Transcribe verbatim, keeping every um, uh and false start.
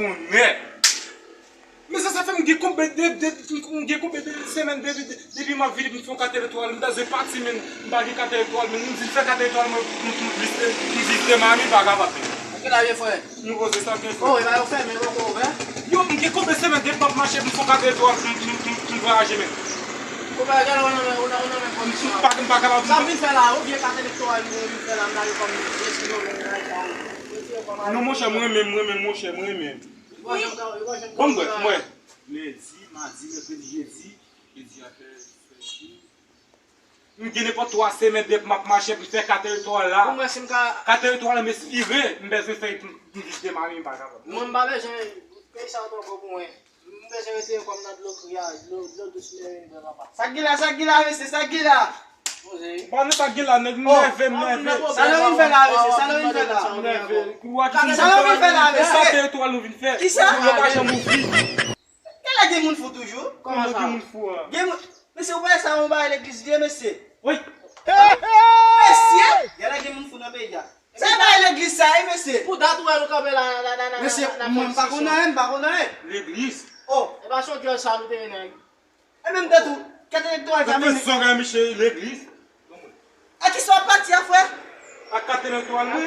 Onè. Men sa, sa fè m gen konbyen de, de, m gen konbyen de semèn depi, depi m ap vini pou m fè yon kat elektwal. M ta dwe pati, men m pa gen kat elektwal, men m vin fè kat elektwal mwen, m, m, m vizite, m vizite Mami, m pa kapab, men. Ki lage, frè? Nou poze sa byen, frè. Oh, e ba yo fèmen, poko ouvè. Yo, m gen konbyen semèn depi m ap mache pou m fè yon kat elektwal, m, m, m, m, m vwayaje, men. Ou pa gen, ou nan men, ou nan, ou nan men kòmisyon. M pa, m pa kapab. Sa m vin fè la, ou vye kat elektoral, m vin fè la, m lage kòm jes, yo, men, nan eta ou. Non, monchè, mwen menm, mwen menm, monchè, mwen menm. Bon, brèf, mwen. Lendi, madi, mèkredi, jedi, jedi a fè, fè jou. M gen nenpòt twa semèn depi m ap mache pou m fè kat elektoral la. Pou mwen, si m ka. Kat elektoral la, m espire, m bezwen fè pou m, pou m vizite Mami, m pa kapab. Mwen, m pa bezwen, peyi sa yo twò gwo pou mwen. M bezwen retire kò m nan dlo kri a, dlo, dlo dous mwen vin bwè, papa. Sa k gen la, sa k gen la, mesye, sa k gen la? Poze. Bon, nou sa k gen la, nèg, m nève, m nève. Sa nou vin fè la, mesye, sa nou vin fè la? M nève. Sa nou vin fè la, mesye? Sa elektoral nou vin fè? Kisa? Yo pa janm ouvri. Genlè gen moun fou toujou. Kòman sa? Gen moun fou a. Gen moun, mesye, ou pa wè sa yon bagay legliz li ye, mesye? Wi. Mesye, genlè gen moun fou nan peyi a. Sa e bagay legliz sa ye, mesye? Pou dat ou wè nou kanpe la, la, la, la, mesye, la, la, mwen m pa konn anyen, m pa konn anyen. Legliz. Oh. E pa se yon dyòl sa nou te ye, nèg. E menm dat ou, kat elektoral sa, mesye. Zòrèy, mesye, legliz. A kisa w ap pati a, frè? Ak kat elektoral, wi.